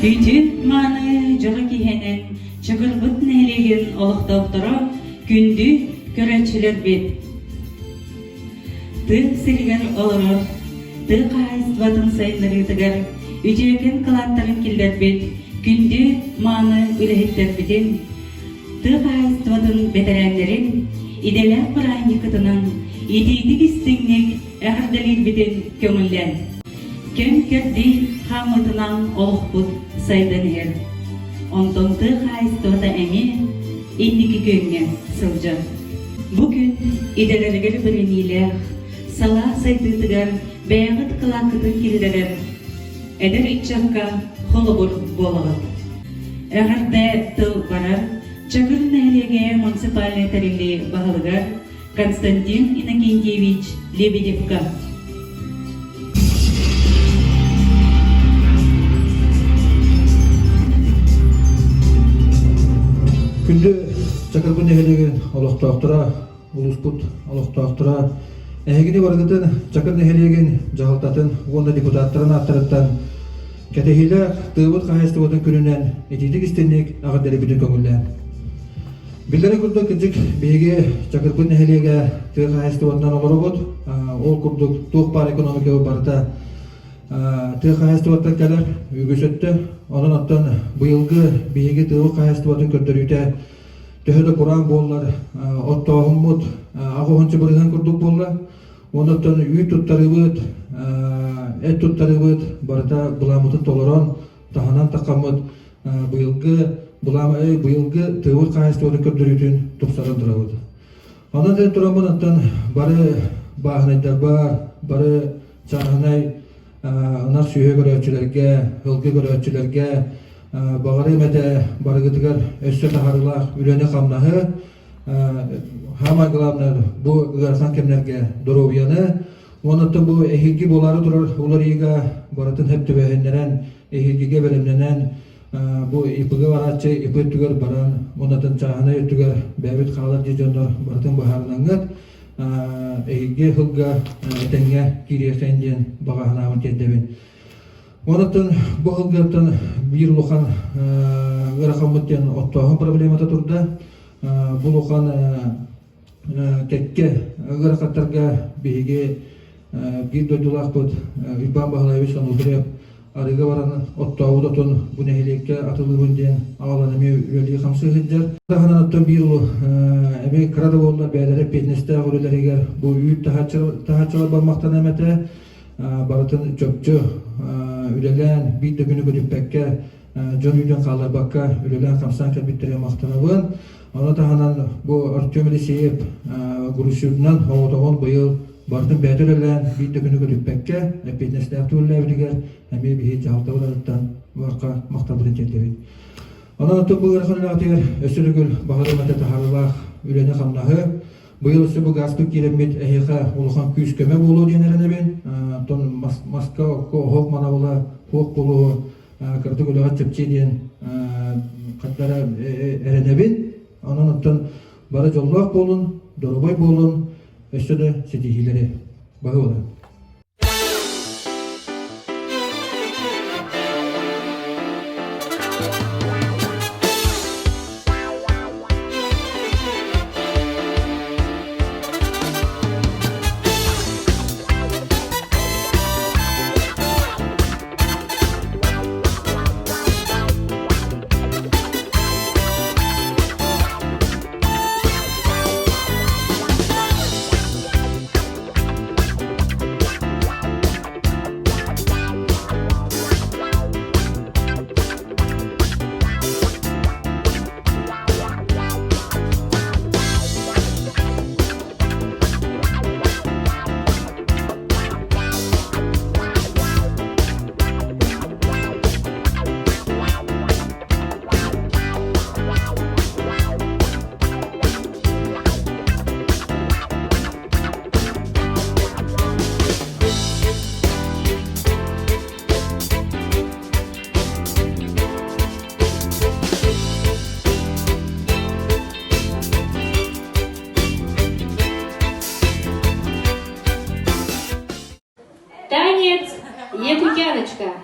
Үтүө-мааны дьоро киһинэн Чакырбыт нэһилиэгин олохтоохторо күндү көрөөччүлэрбит! Тыа сиригэр олорор, тыа хаһаайыстыбатын сайыннарыытыгар үтүөкэн кылааттарын киллэрбит күндү мааны үлэһиттэрбитин, тыа хаһаайыстыбатын бэтэрээннэрин идэлээх бырааһынньыккытынан итиитик-истиҥник эҕэрдэлиирбитин көҥүллээн. Кэм-кэрдии хаамыытынан олохпут сайдан иһэр. Онтон тыа хаһаайыстыбата эмиэ инники күөҥҥэ сылдьар. Бу күн идэлэригэр бэриниилээх, салаа сайдыытыгар бэйэҕит кылааккытын киллэрэр эдэр ыччакка холобур буолаҕыт. Эҕэрдэ тыл барар Чакыр нэһилиэгэ муниципальнай тэриллии баһылыгар Константин Иннокентьевич Лебедевка. Күндү Чакырбын нэһилиэгин олохтоохторо, улууспут олохтоохторо, эһигини барыгытын Чакыр нэһилиэгин дьаһалтатын уонна депутаттарын ааттарыттан кэтэһиилээх тыабыт хаһаайыстыбатын күнүнэн итиитик истинник эҕэрдэлэрбитин көҥүллээн. Биллэрин курдук, кырдьык, биһиги Чакырбыт нэһилиэгэ тыа хаһаайыстыбатынан олоробут. Ол курдук туох баар экономика барыта тыа хаһаайыстыбаттан кэлэр үгүс өттө. Онон оттон быйылгы биһиги тыа хаһаайыстыбатын көрдөрүүтэ төһө да кураан буоллар, оттооһуммут аҕыһынчы бырыһыан курдук буолла. Онон үүт туттарыыбыт, эт туттарыыбыт барыта былааммытын толорон, таһынан таххаммыт быйылгы былаам быйылгы тыабыт хаһаайыстыбатын көрдөрүүтүн тупсаран турабыт. Онон да тураммын оттон бары бааһынайдарбар, бары чааһынай ынах сүөһү көрөөччүлэргэ, ылгы көрөөччүлэргэ баҕарыам этэ барыгытыгар өссө таһаарыылаах үлэни-хамнаһы, самое главное бу ыарахан кэмнэргэ доруобуйаны, уонна бу эһиилги буолаары турар уларыйыыга барытын сөп түбэһиннэрэн, эһиилгигэ бэлэмнэнэн, бу ИП-га барааччы ИП өттүгэр баран, уонна чааһынай өттүгэр бэйэбит хаалар дии дьоннор барытын быһаарынаҥҥыт, эһиилги сылга этэҥҥэ киириэххин диэн баҕа санаабын тиэрдэбин. Онон бу сылгаттан биир улахан ыарахаммыт диэн оттооһун проблемата турда. Бу улахан кэккэ ыарахаттарга биһиги биир дойдулаахпыт Уйбаан Баһылаевич Ануфриев арыыга баран оттообут отун бу нэһилиэккэ атылыыбын диэн аҕалан эмиэ үлэлии-хамсыы сылдьар. Таһынан оттон биир эмиэ кыра да буоллар бэйэлэрэ эппиэтинэстээх үлэлэригэр бу үүт таһааччылар бармахтана этэ барытын чопчу үлэлээн биир да күнү көтүппэккэ дьон үүтүн хаалларбакка үлэлээн-хамсаан кэлбиттэригэр махтанабын. Ону таһынан бу Артем Елисеев грузчутунан оҕотоҕун быйыл барытын бэйэтэ үлэлээн биир да күнү көтүппэккэ эппиэтинэстээхтик үлэлээбитигэр эмиэ биһи дьаһалтабыт барха махталбытын тиэрдэбит. Онон оттон бу ыарахан үлэҕитигэр өссө төгүл баҕарым этэ таһаарыылаах үлэни-хамнаһы, Быйыл өссө бу гааспыт киирэммит эһиэхэ улахан күүс-көмө буолуо диэн эрэнэбин. Оттон маска, окко оһох манабыла суох буолуо, кыратык үлэҕэ чэпчиэ диэн хардара эрэнэбин. Онон оттон бары дьоллоох буолун, доруобай буолун, өссө да ситиһиилэри баһыылаһын. Яночка.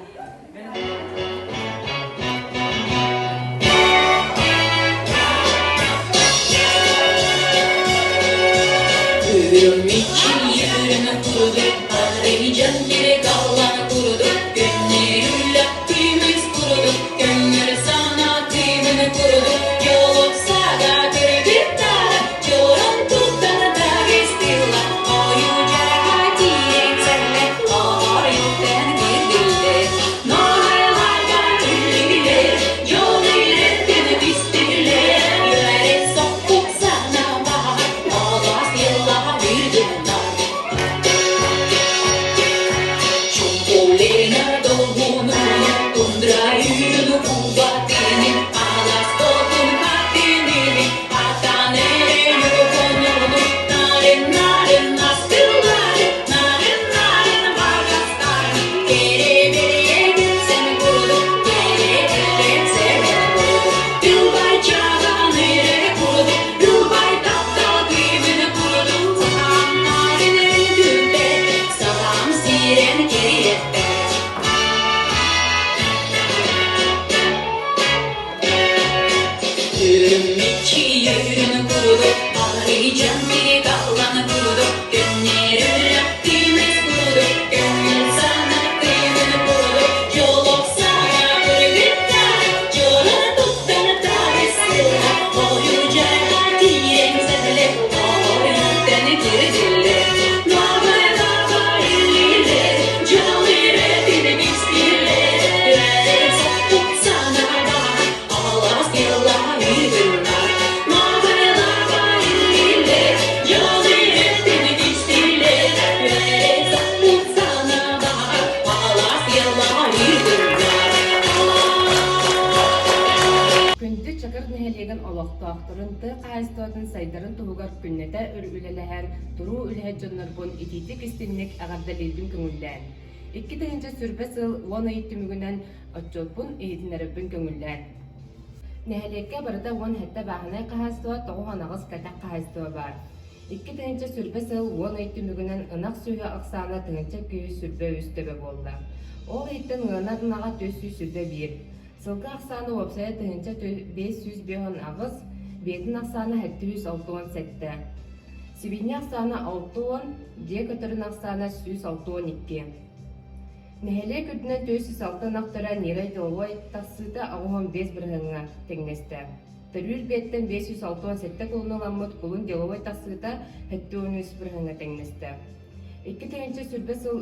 Күндү Чакыр нэһилиэгин олохтоохторун тыа хаһаайыстыбатын сайдарын туһугар күннэтэ өр үлэлэһэр туруу үлэһит дьоннорбун итиитик-истиҥник эҕэрдэлиирбин көҥүллээн. 2020 сыл 10 ый түмүгүнэн отчуоппун иһитиннэрэрбин көҥүллээн. Нэһилиэккэ барыта 17 бааһынай хаһаайыстыба, 98 кэтэх хаһаайыстыба баар. 2020 сыл 10 ый түмүгүнэн ынах сүөһү ахсаана 1223 төбө буолла. Ол ыйтан ыанар ынаҕа 421, сылгы ахсаана уопсайа 1558, биэтин ахсаана 767. Сибиинньэ ахсаана 60, дьиэ көтөрүн ахсаана 162. Нэһилиэк үрдүнэн 406 ынах төрөөн ньирэй деловой тахсыыта 85 бырыһыаҥҥа тэҥнэстэ. Төрүүр биэттэн 567 кулуну ыламмыт кулун деловой тахсыыта 73 бырыһыаҥҥа тэҥнэстэ. 2020 сыл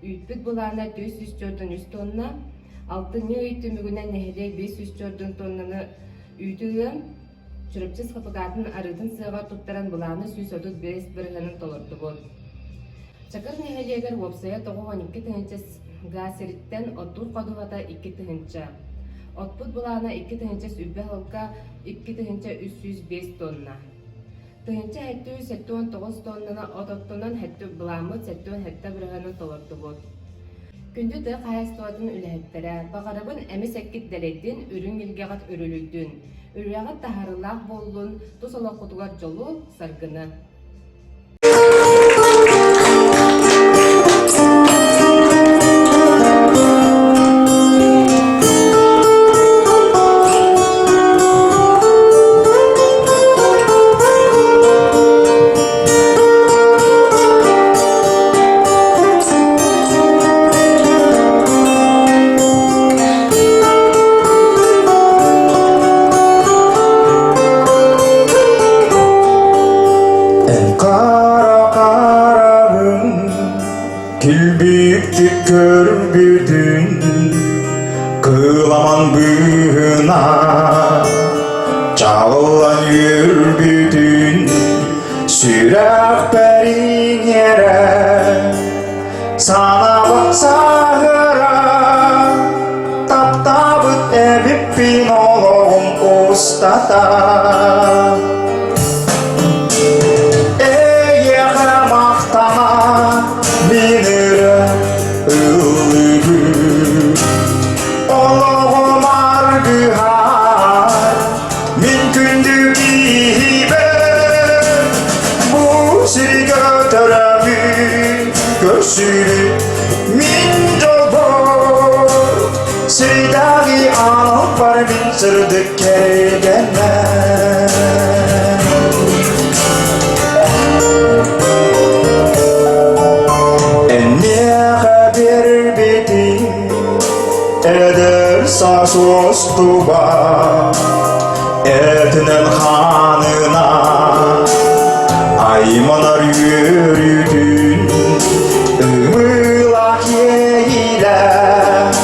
үүппүт былаана 443 тонна, алтынньы ый түмүгүнэн нэһилиэк 504 тоннаны үүтү ыан, Чурапчы СХПК-тын арыытын сыаҕар туттаран былааны 135 бырыһыанын толордубут. Чакыр нэһилиэгэр уопсайа 92 тыһыынча гаа сириттэн оттуур ходуһата 2 тыһыынча. Оппут былаана 2 тыһыынча сүүрбэ сылга 2 тыһыынча 305 тонна. Тыһыынча 779 тоннаны от оттонон былааммыт 77 бырыһыанын толордубут. Күндү тыа хаһаайыстыбатын үлэһиттэрэ, баҕарабын эмис эккит дэлэйдин, үрүҥ илгэҕит үрүлүйдүн. Үлэҕит таһаарыылаах буоллун, тус олоххутугар дьолу, саргыны! Эн хара-хараҕыҥ килбиктик көрбүтүн кыламан быыһына чаҕыллан үөрбүтүн сүрэхпэр иҥэрэ санаабыт сааһыра таптаабыт эбиппин олоҕум устата Эйиэхэ махтана мин өрө ыллыыбын Олоҕум аргыһар мин күндү киһибэр Бу сиргэ төрөөбүт көрсүбүт мин. сырдык кэргэнэ. Энниэхэ биэрбитин эдэр саас уостуба этинэн хаанынан айманар үөрүүтүн ымыылаах иэйиилээх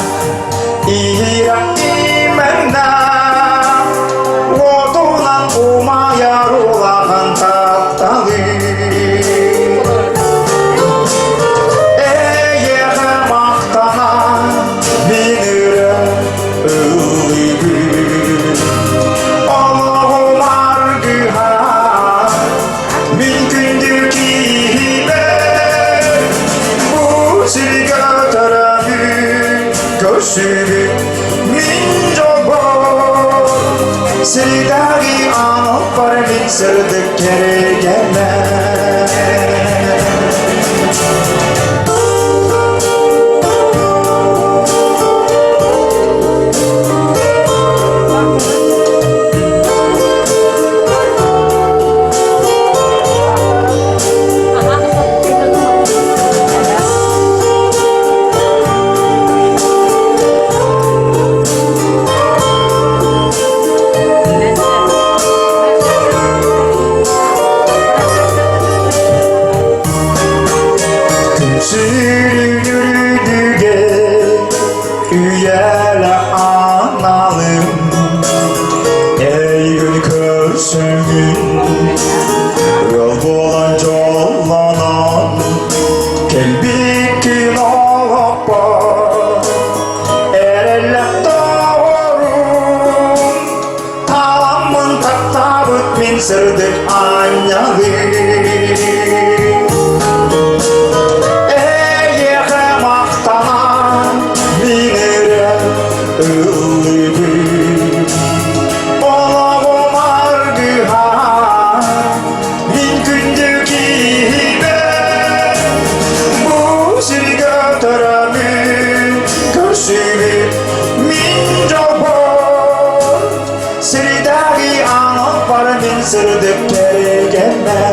иһирэх имэҥнээх уотунан умайар улахан тапталы эйиэхэ махтанан мин өрө ыллыыбын олоҕум аргыһа мин күндү киһибэр бу сиргэ төрөөбүт көрсүбүт мин дьолбор сирдээҕи аналбар мин сырдык кэргэнэ. Күн үйэлэ аналым эйигин көрсөммүн ыал буолан дьоллонон кэлбиккин олохпор эрэллэх доҕорум Таламмын таптаабыт мин сырдык аанньалым Эйиэхэ махтанан мин эрэ ыллыыбын Олоҕум аргыһа мин күндү киһибэр Бу сиргэ төрөмүн көрсүбүт мин дьолбор Сирдээҕи аан бар мин сырдык кэргэммэр.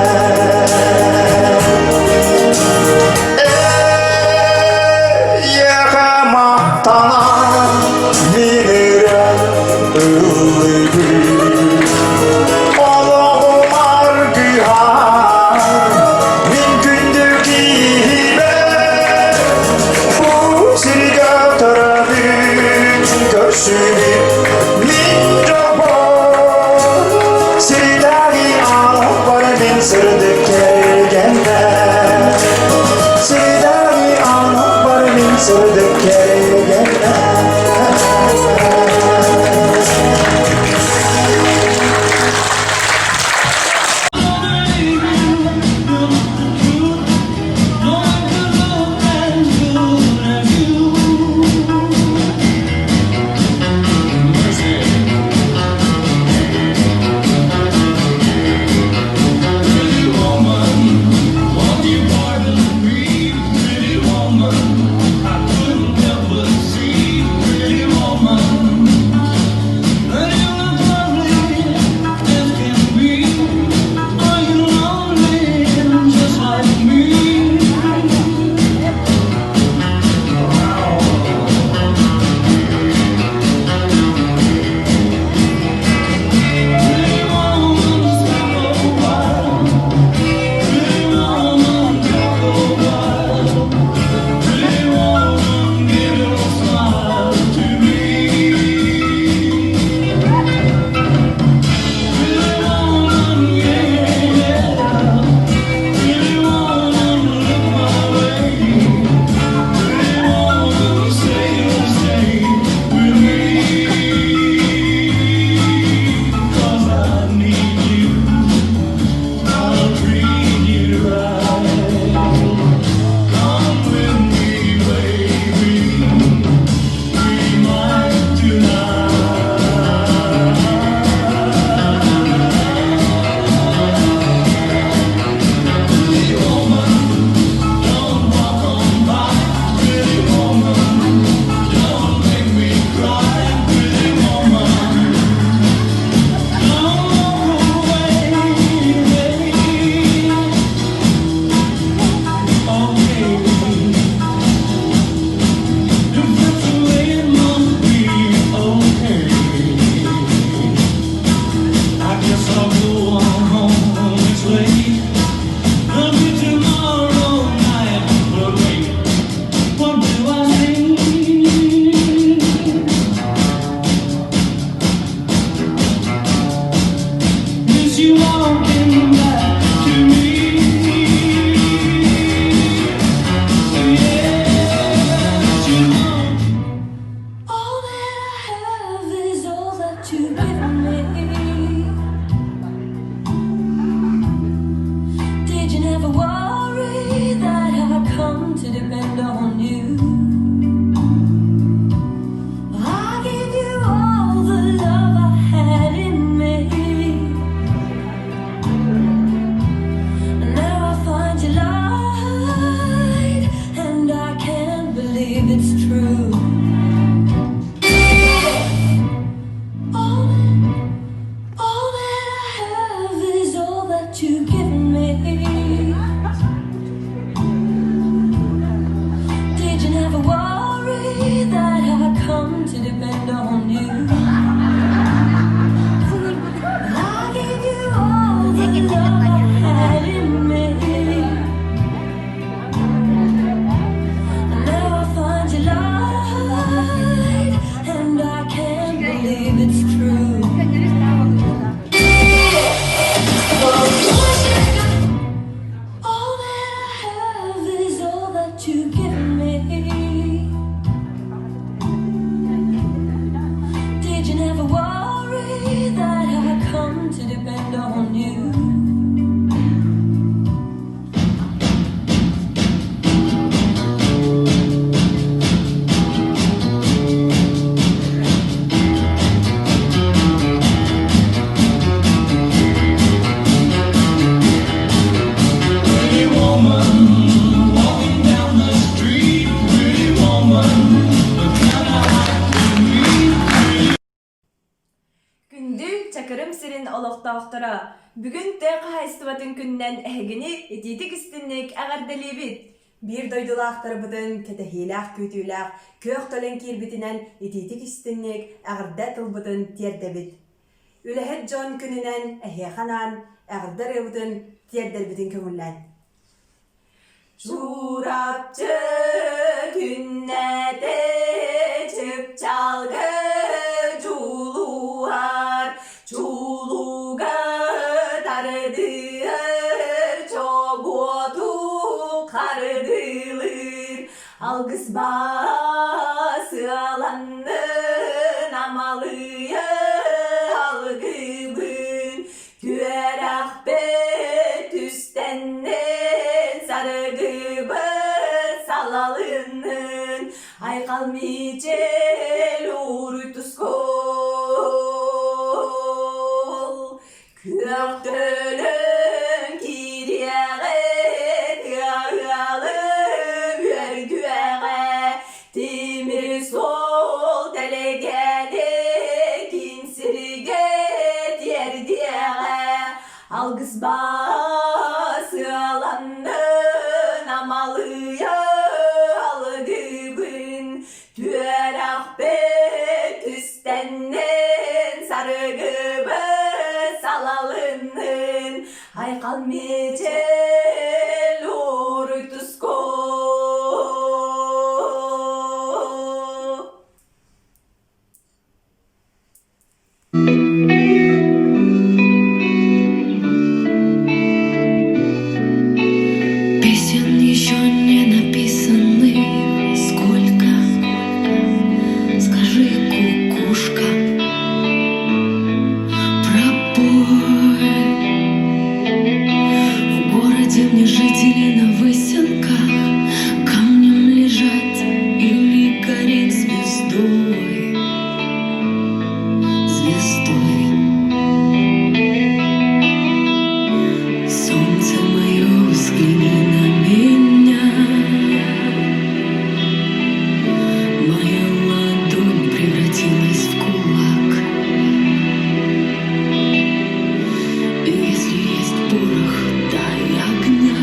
олохтоохторо! Бүгүн тыа хаһаайыстыбатын күнүнэн эһигини итиитик-истинник эҕэрдэлиибит! Биир дойдулаахтарбытын кэтэһиилээх-күүтүүлээх күөх төлөн киирбитинэн итиитик-истинник эҕэрдэ тылбытын тиэрдэбит. Үлэһит дьон күнүнэн эһиэхэ анаан эҕэрдэ ырыабытын тиэрдэрбитин көҥүллээн. Чурапчы күннэтэ чыпчаалга дьулуһар, чулууга тардыһар, чобуоту харыдыылыыр, алгыс сыаланнын амалыйа алгыбын, Түөрэхпит түстэннин, сарыгыбыт салалыннын, айхал мичил ууруй тускул. Күөх төлөн киириэҕи, тыа-ыалым үөрдүөҕэ, тимир суол тэлэгэни киин сиргэ тиэрдиэҕэ, алгыс сыаланнын амалыйа алгыбын, түөрэхпит түстэннин, сарыгыбыт салалыннын, айхал мичил уруй тускул. Песен еще не написанных сколько, Скажи, кукушка, пропой. В городе мне жители на выселках Камнем лежать или гореть звездой, звездой. Солнце мое, взгляни на меня. Моя ладонь превратилась в кулак. И если есть порох, дай огня.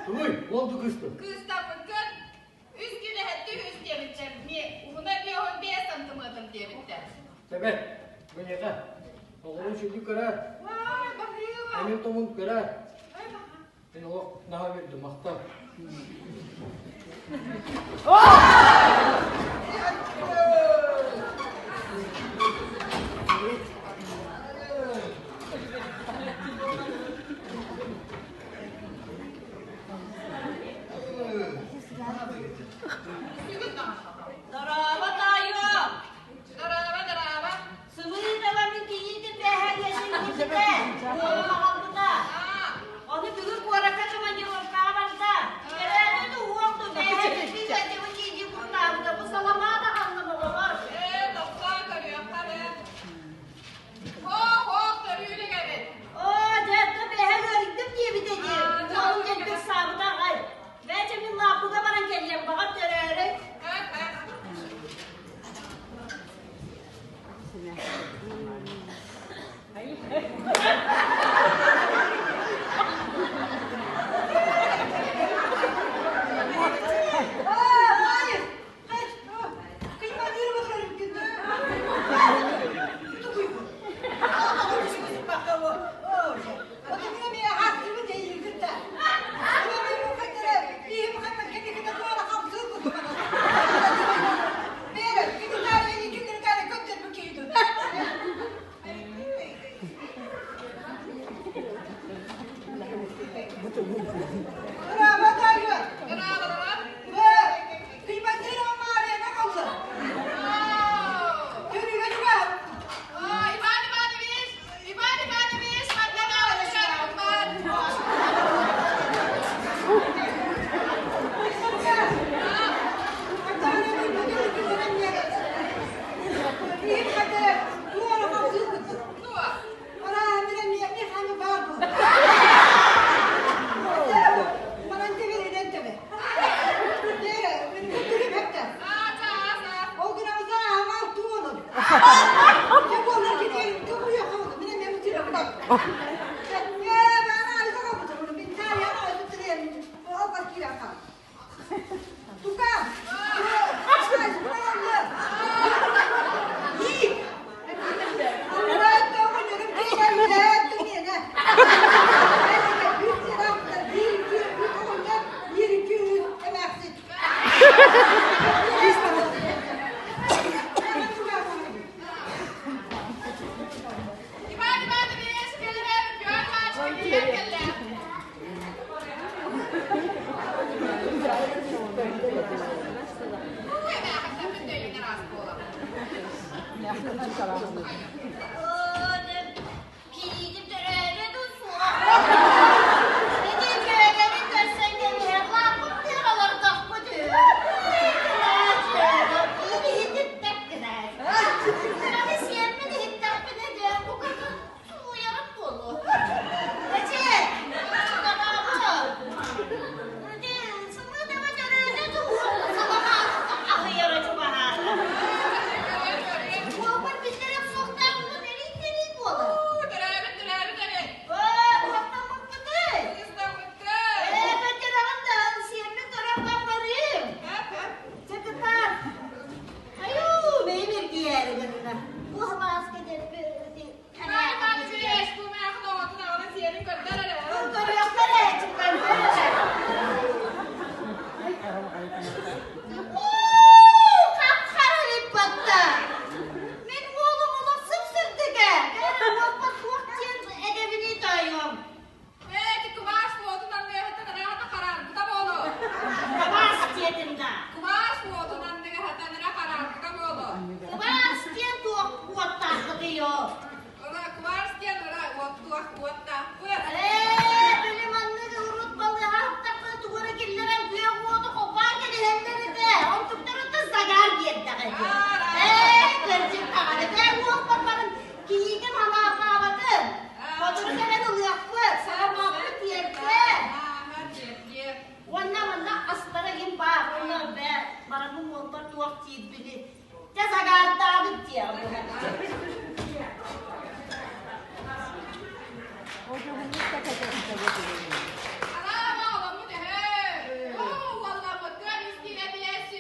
Тугуй, уол ду кыыс Кыыстаммыккын үс күн эһэттик үс диэбиттэр, уһуна 55 сантиметр диэбиттэр. Тэбэт, миэхэ. Оҕолорун сүрдүк көрөр. Вай, баһыыба. Эмин томун көрөр. Мен олох наһаа үөрдүм, махтал. Дорообо, таайуом! Дорообо, дорообо. Сымыытаба мин кийиитим бээһэ диэшин киирбитэ, уолум аҕалбыта. Ону бүгүн куоракка командировкаҕа барда. Кэлээни да уол ду бээһэ кирбиитэ дьыбы киидии курдаабыта. Бу саламаат аҕаллым оҕолор. Ээ, тохтоо көрүөххэ эрэ. Хоох-хоох төрүүлүк эбит. Оо, дьэ, то бээһэ ыарыйдым диэбитэ дии. Уолум дьэлбик саабыта аҕай. Бээчэ мин лааппыга баран кэллим, баҕар төрөөрөй. Иван Иванович, Иван Иванович, Иван Иванович, кэлэрэ, Петр Иванович кэлэр кэллэ. Киһитин төрөөбүт суох. Ити дьүөгэбин көрсөн кэбиһэр лааппым тыаҕалардахпыт үһү. Кыраны сиэммин иһиттэхпинэ дьэ, букатын сууйарым буолуо. Эчи, Ити сымыытаба төрөөтө дуу, саламаатыттан аһыйара чугаһаата. Уолбар биллэрэх суохтааҕын эрий-тэрий буолар. Төрөөбүт, төрөөбүт эбит. Оо, туохтаммыппытый? Кыстаммыккын. Ээ, бэргэрэҕин да, сиэммин көрөн барбарыым. Чэ, кытаат. Айуу, бэйэм эргийээри гынна. Туох мааска диэппит Иван Иванович, бу мээхин оҕотун аҕала сиэрин көрдөр эрэ. Көрүөхтэр ээ, чуккан Уу, хап-хара ыыппатта. Мин уолум олох сып-сырдык ээ. Кэрэ суох диэн эдэбиний тоойуом. Ээ, ити кубаас уотун анныгаһыттан араата хараарбыта буолуо. Кубаас диэтим да. Кубаас уотун анныгаһыттан эрэ хараарбыта буолуо. Кубаас диэн туох уоттааххытый оо? Ура, кварц диэн ура, уоттуох, уоттаахпыт. Ээ, били маннык урут балыыһа тугу эрэ киллэрэн күөх уоту холбоон кэбиһэллэр этэ. Онтуктарыттан загар биэрдэҕэ ити. Ээ, кырдьык даҕаны. Бээ, уолбар баран кийиитим халаахаабатын. Сотору кэлэн ылыахпыт, саламааппыт тиэрдэ. Ааха, тиэрдиэ. Уонна манна астара ким баар, уонна бээ, баран. диир били. Дьэ сагаартаабыт диэҕим. Араама оламмыт эһэ! Оо, уолламмыт көр истиилэ билээсү!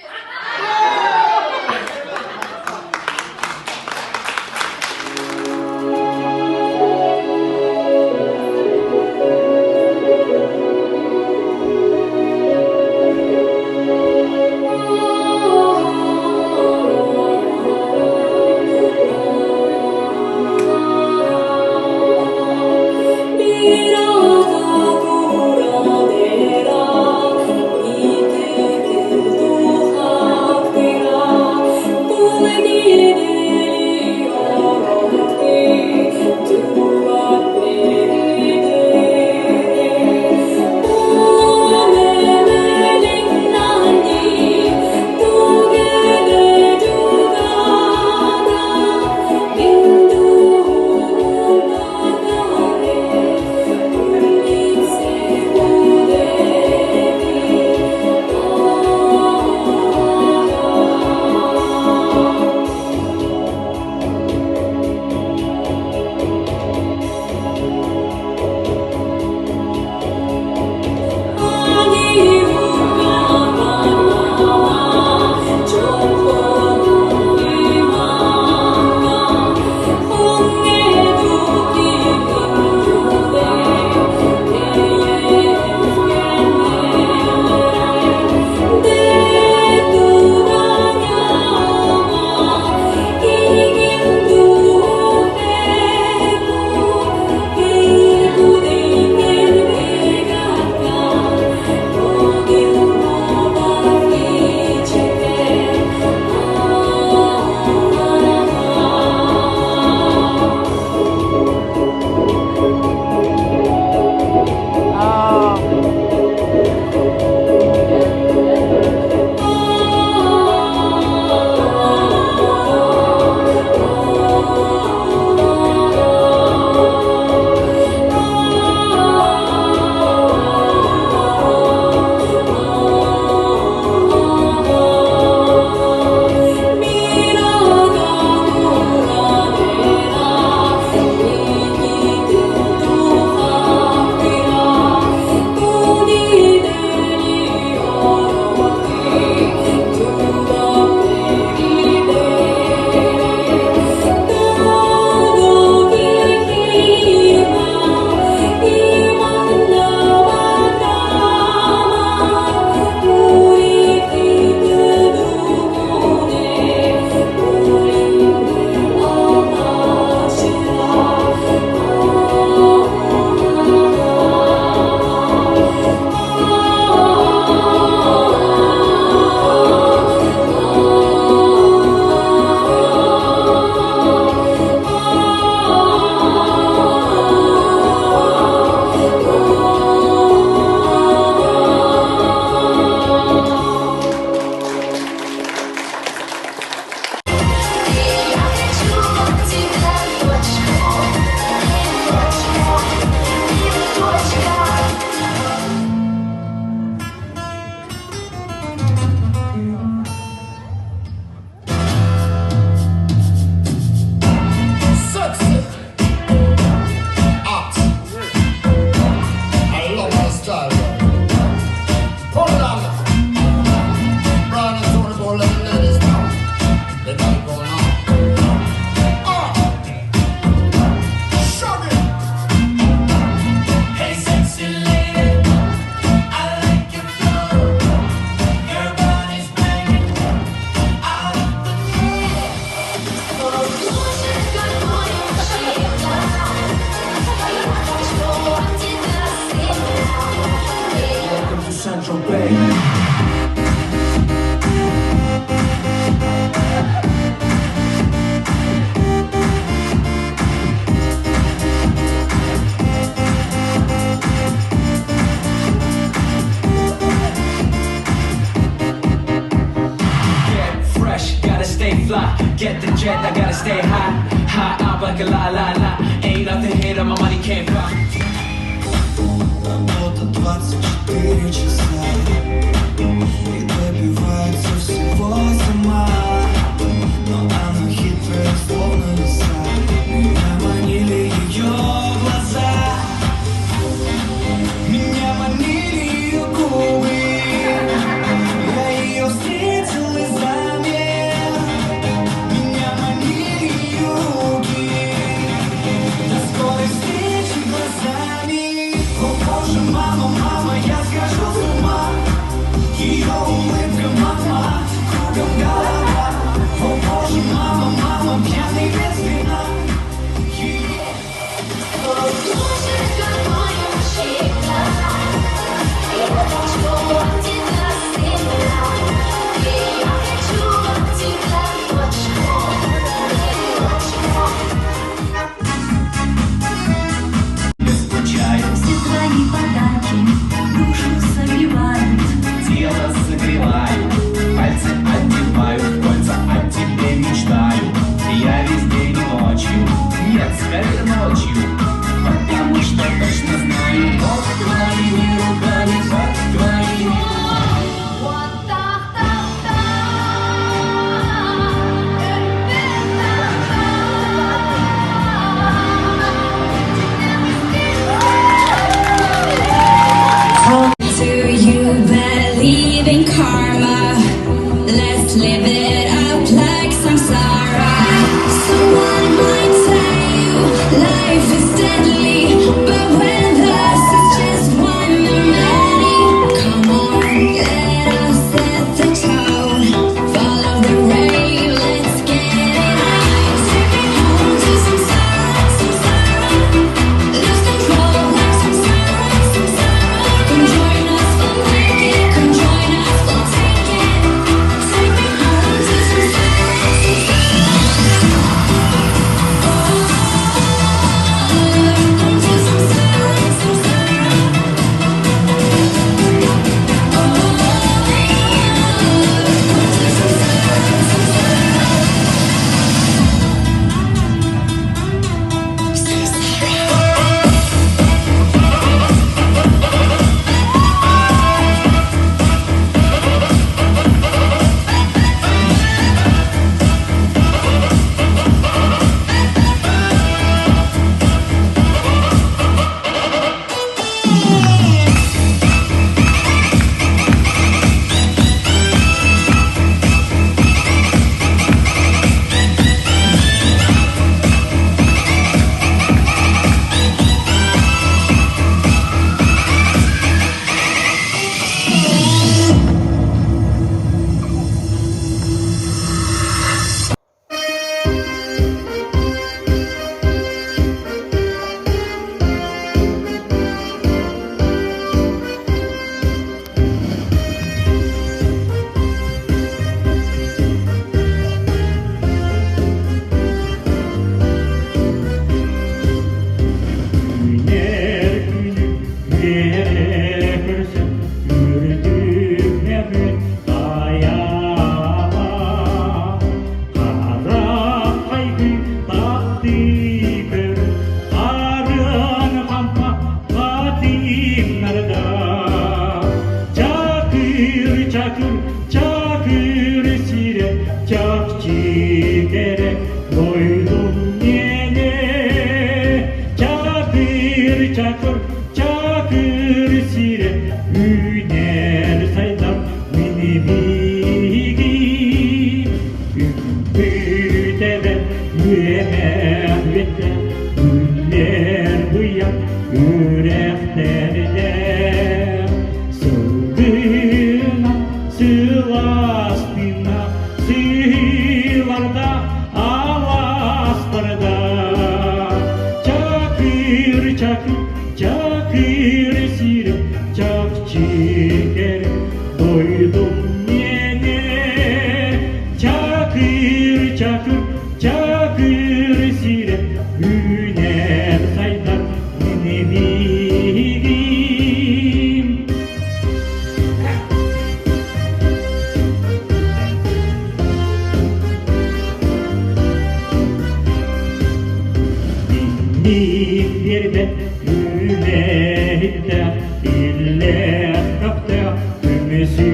Работа 24 часа И добивается всего сама. Live it up like samsara. Someone might tell you life is deadly, but with us it's just one of many. Come on, let us set the tone. Follow the rain, let's get it on. Take me home to samsara, samsara. Lose control like samsara, samsara. Come join us, we'll make it. Come join us, we'll take it. Take me home to samsara, samsara. Home to samsara, samsara. Home to samsara, samsara. Samsara. Үүнэр күнү үөрэ көрсөн үрдүк нөмүн тайаба Харах хайгы таптыы көр арын хампа хатыйнарда Чакыр чакыр чакыр сире чакчы керек дойдум мени Чакыр чакыр чакыр сире үүнэр сайдар мини биги Үмүтэбэ үөмэх үөттэ үллэр быйаҥ үрэхтэрдээх Сылгына сыластына сыыларда аластарда Чакыр чакыр чакыр сирем чакчы керек дойдум мени Чакыр чакыр чакыр сирем үүнэр сайдар мини биһигим. Инник биэрбэт үлэһиттээх, иллээх көхтөөх көмүсүлэр.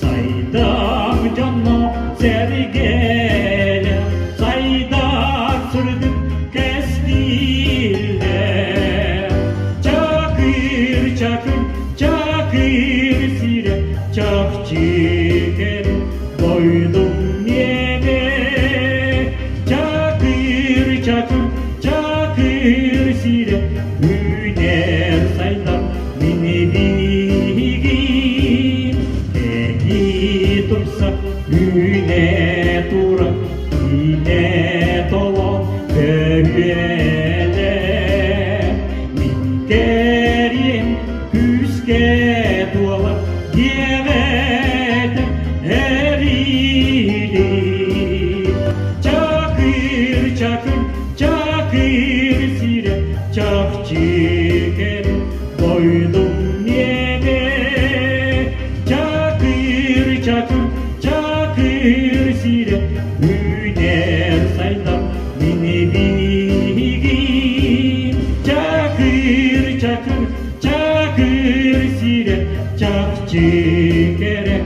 Сайдам дьонно сэргэлэ, сайдар сырдык кэскиллэр. Чакыр, чакыр, чакыр сирэ, чахчы кэрэ дойдум миэнэ. Чакыр, чакыр, чакыр сирэ, үүнэр сайдар мини биһигим. Кэһии тупса үүнэ тура, үүнэ толон бөрүөлэ. Мин кэриэм күүскэ туолар диэҕэтэ эрили. Чакыр, чакыр, чакыр сирэ, чахчы кэрэ дойдум миэнэ. Чакыр, чакыр, чакыр сирэ, үүнэр сайдар мини биһигим. Чакыр, чакыр, чакыр сирэ, чахчы кэрэ